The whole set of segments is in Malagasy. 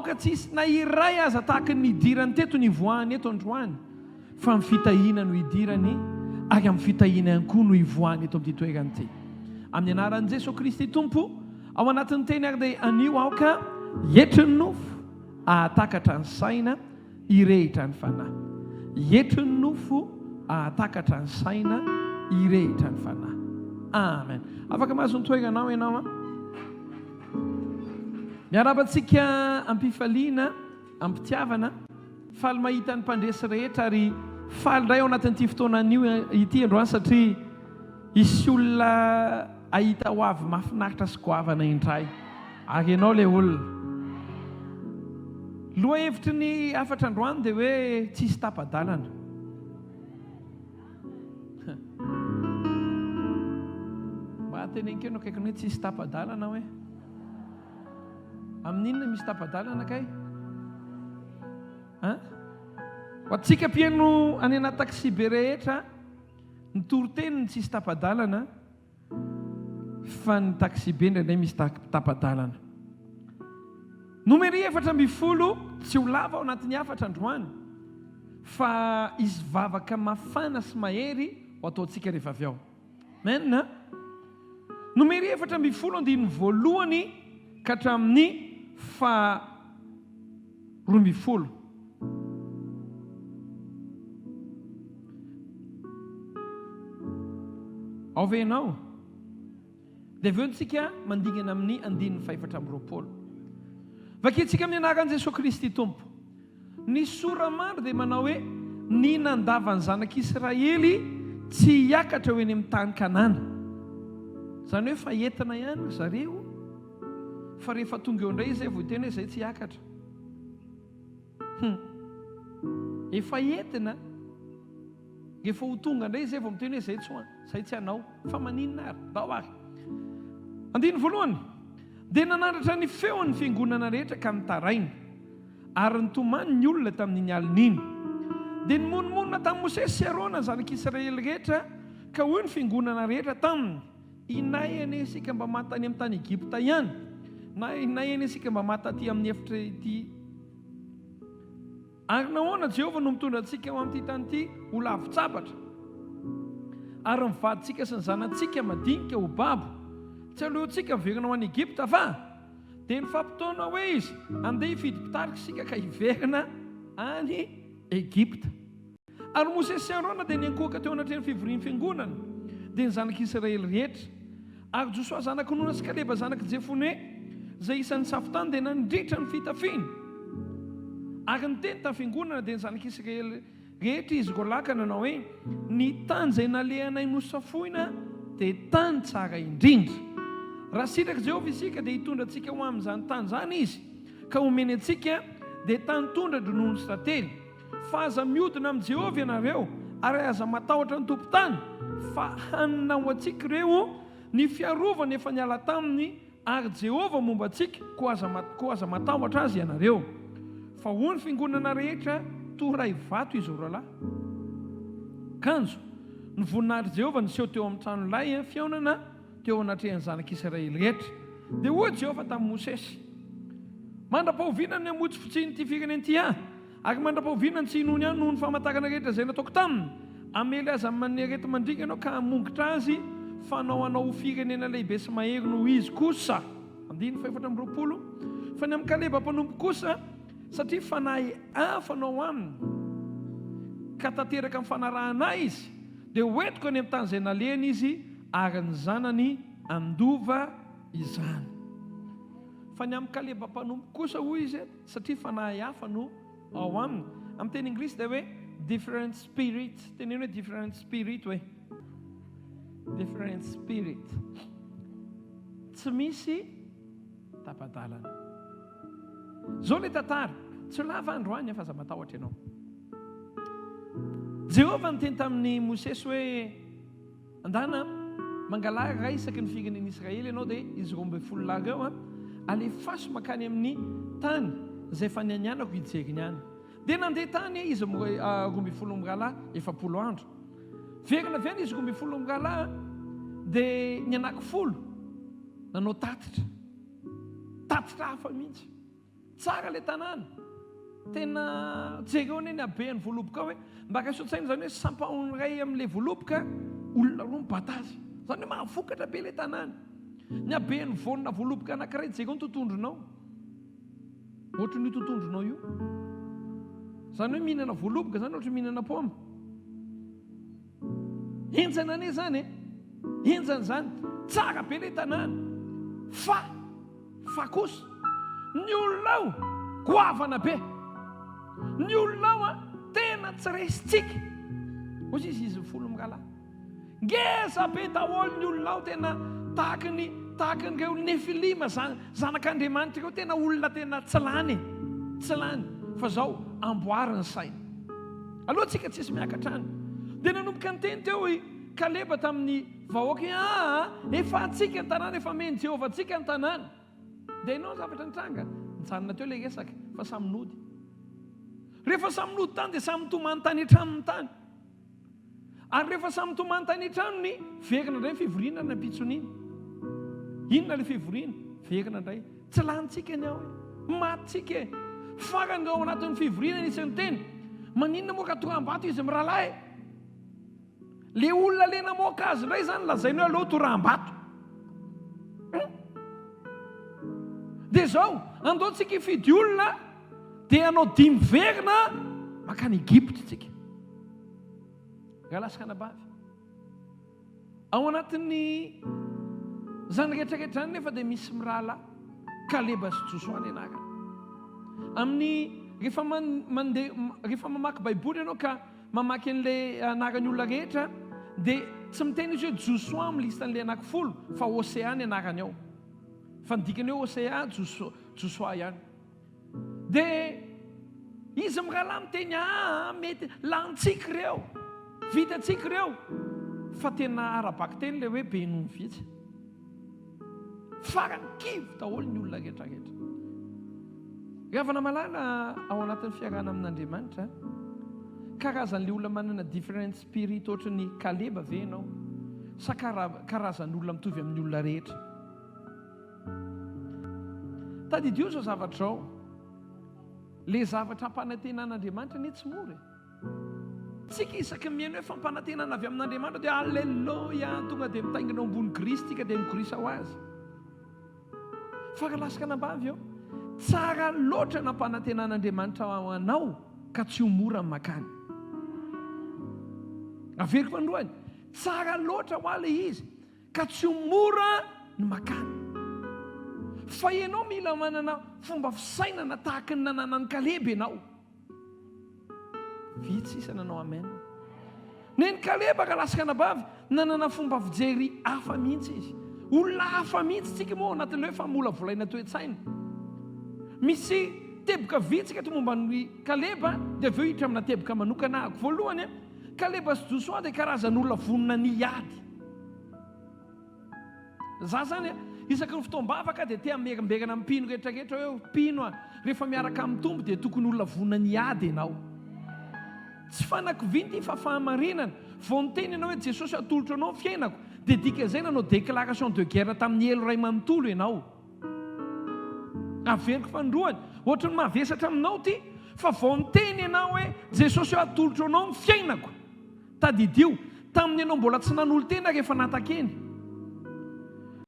Aoka tsy hisy na iray aza tahaka ny nidirany teto ny hivoahany eto androany, fa amin'ny fitahiana no hidirany ary amin'ny fitahiana ihany koa no hivoahany eto amin'ity toerana ity. Amin'ny anaran'i Jesoa Kristy Tompo, ao anatin'ny teny ary dia anio aoka hietry ny nofo, hahatakatra ny saina, hirehitra ny fanahy. Hietry ny nofo, hahatakatra ny saina, hirehitra ny fanahy. Amen. Afaka mahazo ny toeranao ianao an. Miarahaba antsika am-pifaliana, am-pitiavana. Faly mahita ny mpandresy rehetra ary faly indray ao anatin'ity fotoana anio ity androany satria hisy olona hahita ho avy mahafinaritra sy goavana indray. Ary ianao ilay olona. Lohahevitry ny hafatra androany dia hoe tsisy tapa-dalana. Mba teneniko eo no akaikiny hoe tsisy tapa-dalana hoe. Amin'inona misy tapa-dalana kay? Hein? Ho antsika mpihaino any anaty taxi be rehetra, ny toriteny ny tsisy tapa-dalana fa ny taxi be indraindray misy tapa-dalana. Nomery 14, tsy ho lava ao anatin'ny hafatra androany fa hisy vavaka mafana sy mahery ho ataontsika rehefa avy ao. Amen. Nomery 14 andininy voalohany ka hatramin'ny faha 12. Ao ve ianao? Dia avy eo tsika mandingana amin'ny andininy fahefatra amby 20. Vakintsika amin'ny anaran'i Jesoa Kristy Tompo. Ny sora-mandry dia manao hoe, Ny nandavan'ny zanak'Israely tsy hiakatra ho eny amin'ny tany Kanana. Izany hoe fa entina ihany ry zareo, fa rehefa tonga eo indray izay vao hiteny hoe izay tsy hiakatra. Hum. Efa entina. Rehefa ho tonga indray izay vao miteny hoe izay tsy ho izay tsy hanao. Fa maninona ary? Ndao ary. Andininy voalohany. Dia nanandratra ny feony ny fiangonana rehetra ka nitaraina. Ary nitomany ny olona tamin'iny alina iny. Dia nimonomonona tamin'i Mosesy sy Arona ny zanak'Israely rehetra, ka hoy ny fiangonana rehetra taminy, Inay anie isika mba maty tany amin'ny tany Egypta ihany, na inay anie isika mba maty taty amin'ny efitra ity. Ary nahoana Jehovah no mitondra antsika ho amin'ity tany ity ho lavon-tsabatra, ary ny vadintsika sy ny zanatsika madinika ho babo? Tsy aleontsika miverina ho any Egypta va? Dia nifampitaona hoe izy, Andeha hifidy mpitarika isika ka hiverina any Egypta. Ary Mosesy sy Arona dia niankohoka teo anatrehan'ny fivorian'ny fiangonana, dia ny zanak'Israely rehetra. Ary Josoa zanak'i Nona sy Kaleba zanak'i Jefone, izay isan'ny safo-tany, dia nandritra ny fitafiany. Ary niteny tamin'ny fiangonana, dia ny zanak'Israely rehetra izy roalahy ka nanao hoe, Ny tany izay nalehanay nosafoina dia tany tsara indrindra. Raha sitrak'i Jehovah isika, dia hitondra antsika ho amin'izany tany izany Izy, ka homeny antsika, dia tany tondra-dronono sy tantely. Fa aza miodina amin'i Jehovah ianareo, ary aza matahotra ny tompon-tany, fa hanina ho antsika ireo, ny fiarovana efa niala taminy, ary Jehovah momba antsika, koa aza, koa aza matahotra azy ianareo. Fa hoy ny fiangonana rehetra, Toray vato izy roalahy. Kanjo, ny voninahitr'i Jehovah niseho teo amin'ny tranolay fihaonana, teo anatrehan'ny zanak'Israely rehetra. Dia hoy Jehovah tamin'i Mosesy, Mandra-pahoviana no hamotsifotsian'ity firenena ity ahy? Ary mandra-pahoviana no tsy hinoany ahy noho ny famantarana rehetra izay nataoko taminy? Hamely azy amin'ny areti-mandringa ianao ka hamongotra azy, fa hanao anao ho firenena lehibe sy mahery noho izy kosa. Andininy fahefatra amby 20. Fa ny amin'i Kaleba mpanompo kosa, satria fanahy hafa no ao aminy, ka tanteraka amin'ny fanarahana ahy izy, dia hoentiko any amin'ny tany izay nalehany izy, ary ny zanany handova izany. Fa ny amin'i Kaleba mpanompo kosa, hoy izy, satria fanahy hafa no ao aminy. Amin'ny teny anglisy dia hoe different spirit. Teneno hoe different spirit hoe. Different spirit. Tsy misy tapa-dalana. Izao ilay tantara. Tsy ho lava androany fa aza matahotra ianao. Jehovah niteny tamin'i Mosesy hoe Andana, mangalà iray isaky ny firenen'i Israely ianao, dia izy 12 lahy ireo, alefaso mankany amin'ny tany izay efa nianianako hijery ny any. Dia nandeha tany izy 12 mirahalahy, 40 andro. Verina avy any izy 12 mirahalahy, dia ny anankifolo nanao tatitra. Tatitra hafa mihitsy. Tsara ilay tanàna. Tena jereo anie ny haben'ny voaloboka ao e. Mba raiso an-tsaina izany hoe sampahony iray amin'ilay voaloboka, olona roa mibata azy. Izany hoe mahavokatra be ilay tanàna. Ny haben'ny voanina voaloboka anankiray, jereo ny totohondrinao. Ohatran'io totohondrinao io. Izany hoe mihinana voaloboka izany ohatran'ny mihinana paoma. Henjana anie izany e. Henjana izany. Tsara be ilay tanàna. Fa, fa kosa, ny olona ao goavana be. Ny olona ao a, tena tsy resintsika. Hoy izy, izy folo mirahalahy. Ngeza be daholo ny olona ao, tena tahaky ny tahaky ireo Nefilima zanak'Andriamanitra ireo, tena olona tena tsy lany e, tsy lany. Fa zao, amboary ny saina. Aloha tsika tsisy miakatra any. Dia nanomboka niteny teo i Kaleba tamin'ny vahoaka hoe, Aa, efa antsika ny tanàna, efa omen'i Jehovah antsika ny tanàna. Dia hainao ny zavatra nitranga? Nijanona teo ilay resaka, fa samy nody. Rehefa samy nody tany dia samy nitomany tany an-tranony tany. Ary rehefa samy nitomany tany an-tranony, verina indray ny fivoriana ny ampitson'iny. Inona ilay fivoriana? Verina indray. Tsy lanintsika ny ao e. Matintsika e. Farany ao anatin'ny fivoriana nisy niteny, maninona moa ka toraham-bato izy mirahalahy e? Le olona le namoaka azy indray izany lazainy hoe aleo toraham-bato. Hmm? Dia izao, andao tsika hifidy olona dia hanao dimy verina mankany Egypta tsika. Rahalahy sy ranabavy, ao anatin'ny izany rehetra rehetra izany nefa dia misy mirahalahy, Kaleba sy Josoa ny anarany. Amin'ny rehefa mandeha rehefa mamaky Baiboly ianao ka mamaky an'ilay anaran'ny olona rehetra dia tsy miteny izy hoe Josoa amin'ny listan'ilay anankifolo fa Hosea ny anarany ao. Fa ny dikany hoe Hosea Josoa ihany. Dia izy mirahalahy miteny, aa mety lanintsika ireo, vitantsika ireo, fa tena ara-bakiteny ilay hoe be noho ny vitsy. Farany kivy daholo ny olona rehetra rehetra. Ry havana malala ao anatin'ny fiarahana amin'Andriamanitra, karazan'ilay olona manana different spirit ohatry ny Kaleba ve ianao? Sa karazan'olona mitovy amin'ny olona rehetra? Tadidio izao zavatra izao, ilay zavatra ampanantenan'Andriamanitra anie tsy mora e. Tsika isaky ny mihaino hoe fampanantenana avy amin'Andriamanitra dia Alléluia, tonga dia mitaingina eo ambony grisy tsika dia migorisa ho azy. Fa raha lasaka anabavy eo, tsara loatra nampanantenan'Andriamanitra ho anao ka tsy ho mora ny makany. Averiko androany, tsara loatra ho ahy ilay izy. Ka tsy ho mora ny makany. Fa ianao mila manana fomba fisainana tahaky ny nananan'i Kaleba ianao. Vitsy sisa nanao amen. Nen'i Kaleba ka lasa anabavy, nanana fomba fijery hafa mihitsy izy. Olona hafa mihitsy tsika moa ao anatin'ilay hoe famolavolaina toe-tsaina. Misy teboka vitsy eto momba an'i Kaleba dia avy eo hiditra amina teboka manokana ahako. Voalohany, Kaleba sy Josoa dia karazan'olona vonona ny hiady. Za zany a, isaky ny fotoam-bavaka dia te hamerimberina amin'ny mpino rehetra rehetra hoe mpino a, rehefa miaraka amin'ny Tompo dia tokony olona vonona ny hiady ianao. Tsy fanakiviana ity fa fahamarinana. Vao niteny ianao hoe Jesosy atolotro anao ny fiainako dia dikan'izay nanao déclaration de guerre tamin'ny helo iray manontolo ianao. Averiko fanindroany, ohatran'ny mavesatra aminao ity, fa vao niteny ianao hoe Jesosy ô atolotro anao ny fiainako. Tadidio, tamin'ny ianao mbola tsy nanolo-tena rehefa natakeny.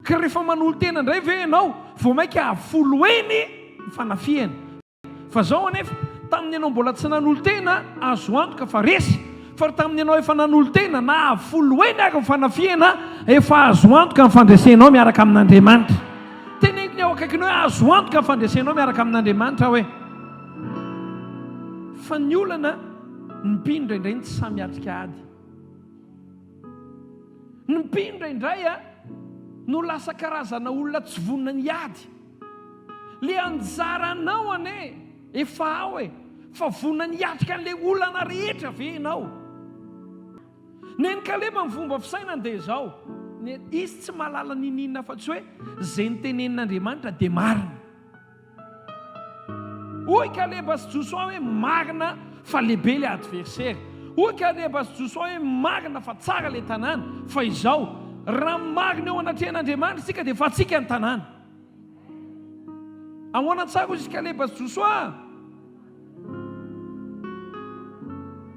Ka rehefa manolo-tena indray ve ianao vao mainka avo folo heny ny fanafihana? Fa zao anefa, tamin'ny ianao mbola tsy nanolo-tena, azo antoka fa resy, fa tamin'ny ianao efa nanolo-tena, na avo folo heny ary ny fanafihana, efa azo antoka ny fandresenao miaraka amin'Andriamanitra. Teneniko ny eo akaikinao hoe azo antoka ny fandresenao miaraka amin'Andriamanitra hoe. Fa ny olana, ny mpino indraindray no tsy sahy miatrika ady. Ny mpino indraindray no lasa karazana olona tsy vonona ny hiady. Le anjaranao anie efa ao e! Fa vonona ny hiatrika an'le olana rehetra ve ianao? Nen'i Kaleba ny fomba fisainany dia izao, izy tsy mahalala n'inon'inona afa-tsy hoe izay notenenin'Andriamanitra dia marina. Hoy Kaleba sy Josoa hoe marina fa lehibe ilay adversaire. Hoy Kaleba sy Josoa hoe marina fa tsara ilay tanàna, fa izao, raha marina eo anatrehan'Andriamanitra isika dia efa antsika ny tanàna. Ahoana tsara hozy izy Kaleba sy Josoa?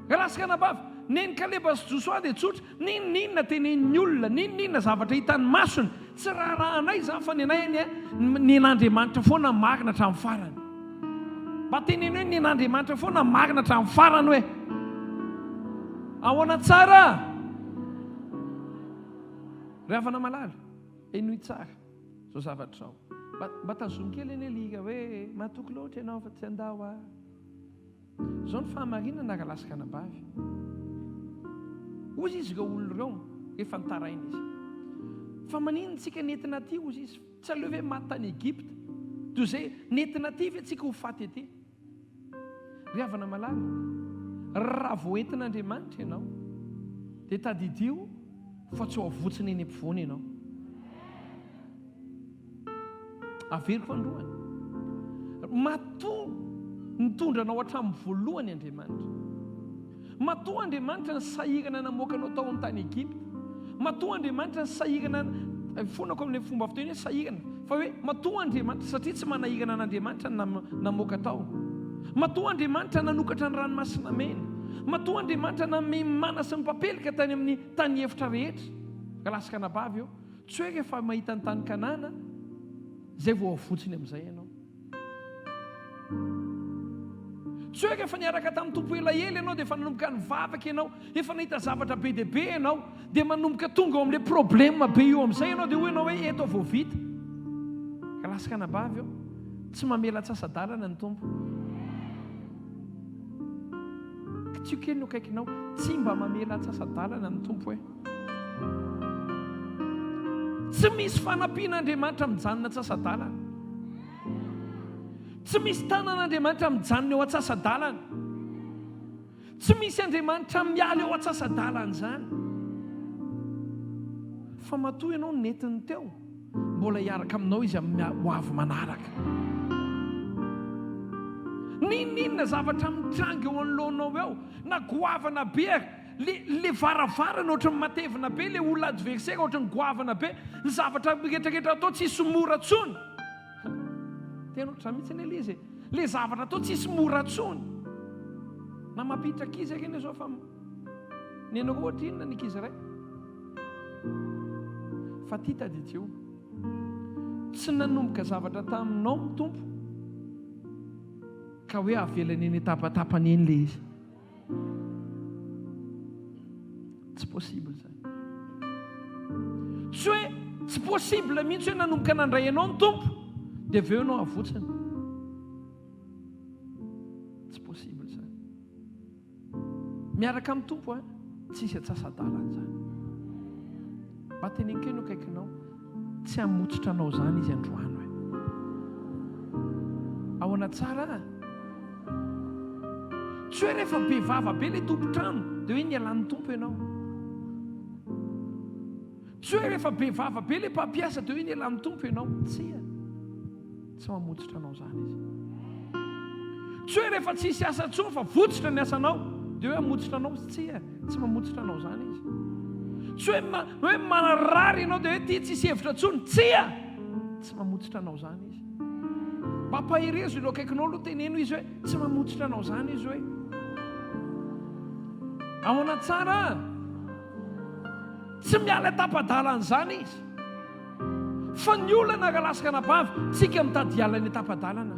Rahalahy sy ranabavy, nen'i Kaleba sy Josoa dia tsotra, n'inon'inona tenenin'ny olona, n'inon'inona zavatra hitan'ny masony, tsy raharahanay izany fa ny anay anie ny an'Andriamanitra foana no marina hatramin'ny farany. Mba teneno hoe ny an'Andriamanitra foana no marina hatramin'ny farany hoe. Ahoana tsara? Ry havana malala, henoy tsara izao zavatra izao. Mba, mba tazomy kely anie ilay hira hoe matoky loatra ianao fa tsy handao ahy. Izao ny fahamarinana rahalahy sy ranabavy. Hozy izy ireo olona ireo rehefa nitaraina izy. Fa maninona tsika nentina aty hozy izy? Tsy aleo ve maty tany Egypta? Toy izay nentina aty ve tsika ho faty aty? Ry havana malala, raha vao entin'Andriamanitra ianao, dia tadidio fa tsy ho avotsiny eny ampovoany ianao. Averiko androany. Matoa nitondra anao hatramin'ny voalohany Andriamanitra. Matoa Andriamanitra nisahirana namoaka anao tao amin'ny tany Egypta. Matoa Andriamanitra nisahirana, fonako amin'ilay fomba fiteny hoe sahirana, fa hoe matoa Andriamanitra, satria tsy manahirana an'Andriamanitra ny namoaka tao. Matoa Andriamanitra nanokatra ny ranomasina mena. Matoa Andriamanitra nanome mana sy ny papelika tany amin'ny tany efitra rehetra. Rahalahy sy ranabavy ô, Tsy hoe rehefa mahita ny tany Kanana izay vao avotsiny amin'izay ianao. Tsy hoe rehefa niaraka tamin'ny Tompo elaela ianao dia efa nanomboka nivavaka ianao, efa nahita zavatra be dia be ianao, dia manomboka tonga ao amin'ilay problème be io amin'izay ianao dia hoy ianao hoe eto aho vao vita. Rahalahy sy ranabavy ô, tsy mamela antsasa-dalana ny Tompo. Kitsio kely ny akaikinao, tsy mba mamela antsasa-dalana ny Tompo e. Tsy misy fanampian'Andriamanitra mijanona antsasa-dalana. Tsy misy tanan'Andriamanitra mijanona eo antsasa-dalana. Tsy misy Andriamanitra miala eo antsasa-dalana izany. Fa matoa ianao nentiny teo, mbola hiaraka aminao izy amin'ny ho avy manaraka. N'inon'inona zavatra mitranga eo anoloanao eo, na goavana be ary, Le le varavarana ohatran'ny matevina be, le olona adversaire ohatran'ny goavana be, ny zavatra rehetrarehetra atao tsisy mora tsony. Tena ohatr'izany mihitsy anie le izy e. Le zavatra atao tsisy mora tsony. Na mampiditra ankizy ary anie zao fa ny anareo ohatra inona ny ankizy iray? Fa ty tadidio, tsy nanomboka zavatra taminao ny Tompo ka hoe avelany eny an-tapatapany eny le izy. Tsy possible izany. Tsy hoe tsy possible mihitsy hoe nanomboka nandray anao ny Tompo dia avy eo ianao avotsiny. Tsy possible izany. Miaraka amin'ny Tompo a, tsisy atsasa-dalana izany. Mba teneniko eny akaikinao. Tsy hamotsitra anao izany izy androany hoe. Ahoana tsara a? Tsy hoe rehefa be vava be ilay tompon-trano dia hoe nialan'ny Tompo ianao. Tsy hoe rehefa be vava be ilay mpampiasa dia hoe nialan'ny Tompo ianao. Tsia. Tsy mamotsitra anao izany izy. Tsy hoe rehefa tsy hisy asa intsony fa votsitra ny asanao dia hoe hamotsitra anao izy. Tsia, tsy mamotsitra anao izany izy. Tsy hoe ma, hoe marary ianao dia hoe ity tsisy hevitra intsony. Tsia, tsy mamotsitra anao izany izy. Mba ampaherezo ireo akaikinao aloha teneno izy hoe tsy mamotsitra anao izany izy hoe. Ahoana tsara? Tsy miala tapa-dalana izany izy. Fa ny olana rahalahy sy ranabavy, tsika mitady hiala eny an-tapa-dalana.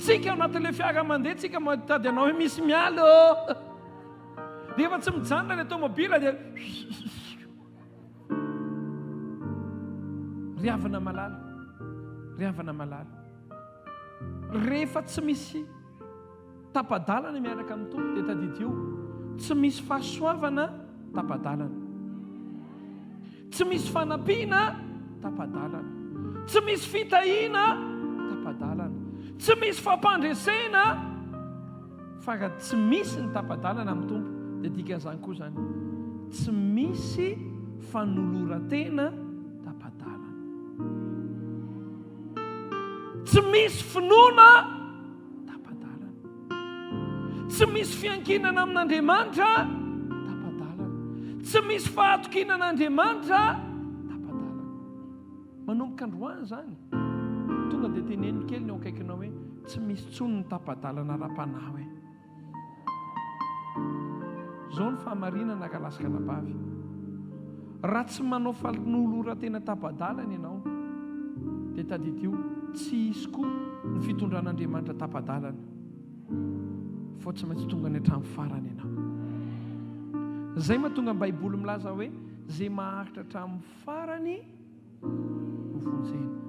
Tsika ao anatin'ilay fiara mandeha, tsika mitady hanao hoe misy miala ô. Dia efa tsy mijanona ilay tomobila dia Ry havana malala, ry havana malala. Rehefa tsy misy Tapa-dalana miaraka amin'ny Tompo dia tadidio, tsy misy fahasoavana tapa-dalana. Tsy misy fanampiana tapa-dalana. Tsy misy fitahiana tapa-dalana. Tsy misy fampandresena fa raha tsy misy ny tapa-dalana amin'ny Tompo dia dikan'izany koa izany tsy misy fanoloran-tena tapa-dalana. Tsy misy finoana Tapa-dalana. Tsy misy fiankinana amin'Andriamanitra, tapa-dalana. Tsy misy fahatokiana an'Andriamanitra, tapa-dalana. Manomboka androany izany, tonga dia teneno kely ny eo akaikinao hoe, tsy misy intsony ny tapa-dalana ara-panahy hoe. Izao ny fahamarinana rahalahy sy ranabavy, raha tsy manao fanoloran-tena tapa-dalana ianao, dia tadidio, tsy hisy koa ny fitondran'Andriamanitra tapa-dalana, fa tsy maintsy tonga any hatramin'ny farany ianao. Izay mahatonga ny Baiboly milaza hoe, izay maharitra hatramin'ny farany no vonjena.